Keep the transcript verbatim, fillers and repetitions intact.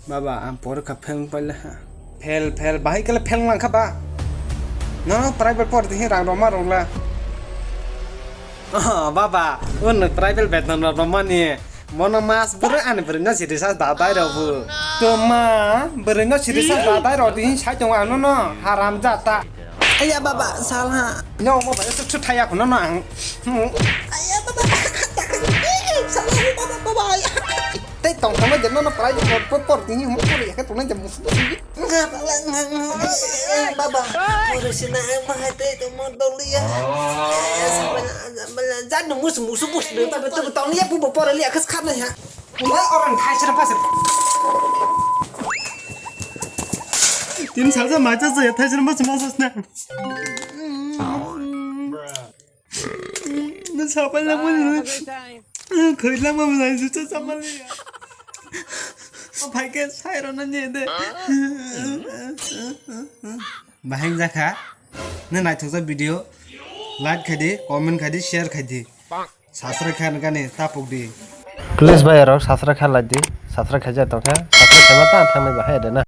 Baba, ang porikha fail paila ha. Fail, fail, bahai kele fail langkha ba? No, no, private por tini rang roma rongla. Oh, baba, un private beton roma ni. Mono mas bwrwi ani bwrwi no siri sa dadai rok bu. Toma, bwrwi no siri sa dadai rok tini sai tongo ano no, haram jata. Aya baba, salha. No, mo ba, su, su thaya kuno no ang. Aya baba, salha, baba, baba. Tei tong tong de no no prai por por tini mo por ya ke tong jam. Baba, pura sina ang mahai tei to mo doliya. Jat no mus mus mus de. Tong ya bu por liya khas khat na ya. Wah, orang Thai sana pasir. Tin salsa macha saya Thai sana pasir macha sana. Nang sapai lang mo. Khoi lang mo nang sucha sama liya. O bhai ke sai rona ni de. Bahai jakha. Nang naithokjak video like khai di, comment khai di, share khai di. Subscribe khaina gani tapuk di. Please bhai rok subscribe kha lai di. Subscribe khaijak tongkha. Subscribe khaima ta thangnai bahai de na.